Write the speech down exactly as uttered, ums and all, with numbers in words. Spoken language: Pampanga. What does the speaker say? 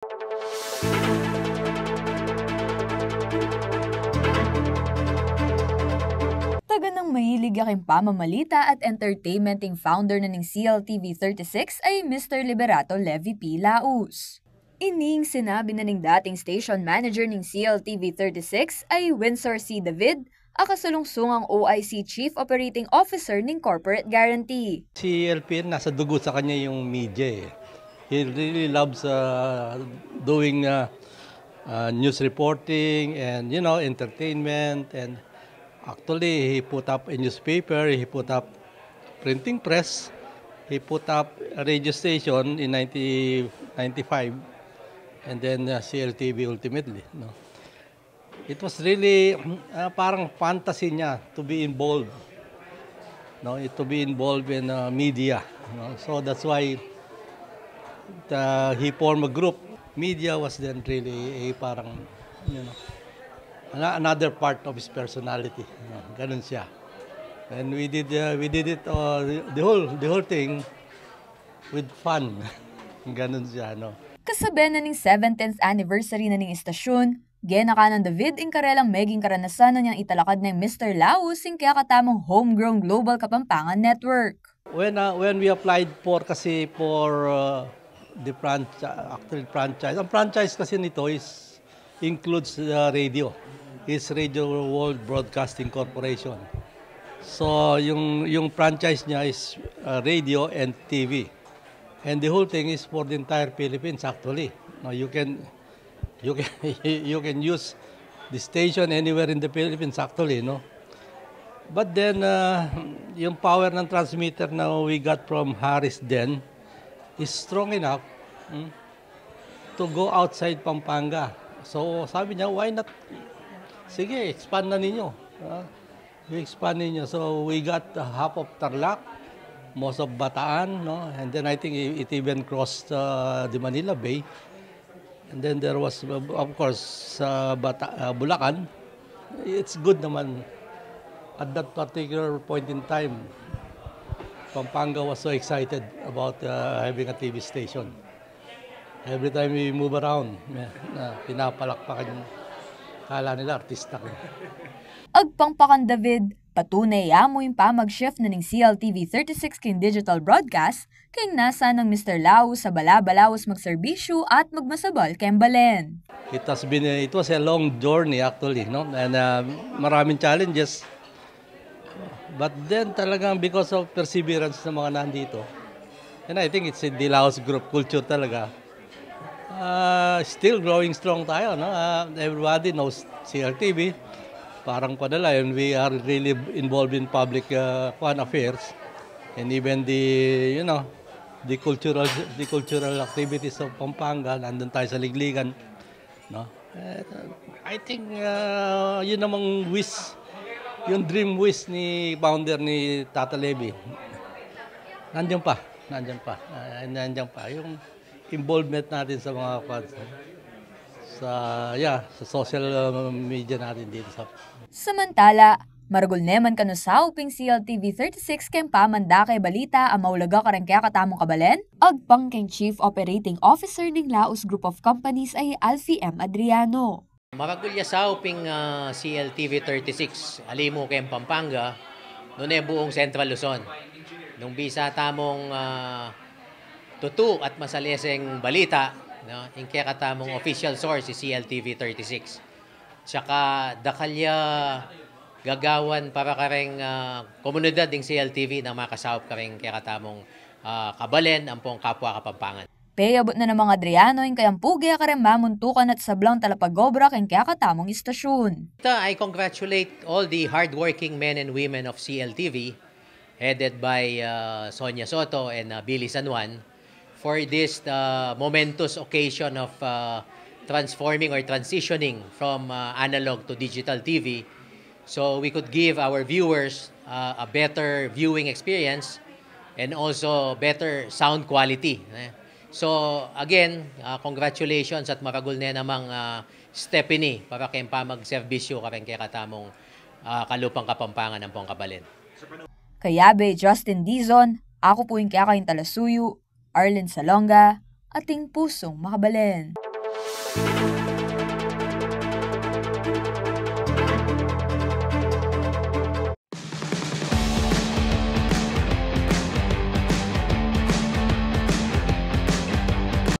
Taganang mahilig ya king pamamalita at entertainment ing founder na ning C L T V thirty-six ay Mister Liberato Levy P. Laus. Ining sinabi na ning dating station manager ning C L T V thirty-six ay Winsor C. David, a kasalungsungang O I C Chief Operating Officer ning Corporate Guarantee. Si L P, nasa dugo sa kanya yung media eh. He really loves uh, doing uh, uh, news reporting and, you know, entertainment. And actually, he put up a newspaper, he put up printing press, he put up a radio station in nineteen ninety-five, and then uh, C L T V ultimately. No? It was really uh, parang fantasy niya to be involved, no, to be involved in uh, media, no? So that's why uh, he formed a group. Media was then really a parang, you know, ano- another part of his personality, no? Ganun siya. And we did uh, we did it uh, the whole the whole thing with fun. Ganun siya, no? Kasabe na ning seventieth anniversary na ning istasyun, genaka nang David ing karelang meging karanasan na nyang italakad neng Mister Laus ing kekatamung homegrown Global Kapampangan Network. When uh, when we applied for kasi for uh, the franchise, actually franchise. Ang franchise kasi nito is includes uh, radio. It's Radio World Broadcasting Corporation. So yung yung franchise niya is uh, radio and T V. And the whole thing is for the entire Philippines actually. No, you can you can you can use the station anywhere in the Philippines actually, no? But then uh, yung power ng transmitter na we got from Harris then is strong enough, hmm, to go outside Pampanga. So sabi niya, why not? Sige, expand na ninyo. Ah, you expand ninyo. So we got uh, half of Tarlac, most of Bataan, no? And then I think it even crossed uh, the Manila Bay. And then there was, uh, of course, uh, Bata- uh, Bulacan. It's good naman. At that particular point in time, Pampanga was so excited about uh, having a T V station. Every time we move around, eh, na pinapalakpakan yung kala nila artista ko. Agpang pa kang David, patunay ya mu ing pamag-shift na ning C L T V thirty-six king digital broadcast, king nasa nang Mister Laus a bala-balaus magserbisyu at magmasabal keng balen. It has been a, it was a long journey actually, no? And uh, maraming challenges. But then talagang because of perseverance ng mga nandito, and I think it's the Laos group culture talaga, uh, still growing strong tayo, no? Uh, everybody knows C L T V. Parang padala, and we are really involved in public uh, kwan affairs. And even the, you know, the cultural the cultural activities of Pampanga, nandun tayo sa Ligligan, no? Eh, I think uh, yun namang wish, yung dream wish ni founder ni Tata Levy. Nandiyan pa, nandiyan pa, ah, nandiyan pa yung involvement natin sa mga kwan, sa, yeah, sa social uh, media natin dito sa Samantala, maragul ne man kanu saup ing C L T V thirty-six keng pamandake balita a maulaga kareng kekatamung kabalen, agpang keng Chief Operating Officer ning Laos Group of Companies a i Alfie M. Adriano. Maragul ya saup ing ah, C L T V thirty-six, ali mu keng Pampanga, nune buung Central Luzon. Nung bisa tamung ah, tutu at masaleseng balita, no, ing kekatamung official source i C L T V thirty-six. Tsaka dakal ya gagawan para kareng ah, komunidad ing C L T V nang makasaup kareng kekatamung ah, kabalen ampong kapwa Kapampangan. Peyabut na namang Adriano ing kayang puge kareng mamuntukan at sablang talapag-obra keng kekatamung istasyun. I congratulate all the hardworking men and women of C L T V, headed by uh, Sonia Soto and uh, Billy San Juan, for this uh, momentous occasion of uh, transforming or transitioning from uh, analog to digital T V. So we could give our viewers uh, a better viewing experience and also better sound quality. Eh. So again, uh, congratulations at maragul ne namang uh, step ini para keng pamagserbisyu kareng kekatamung ah, kalupang Kapampangan ampong kabalen. Kayabe Justin Dizon, aku pu ing kekayung talasuyu, Arlene Salonga, ating pusung makabalen.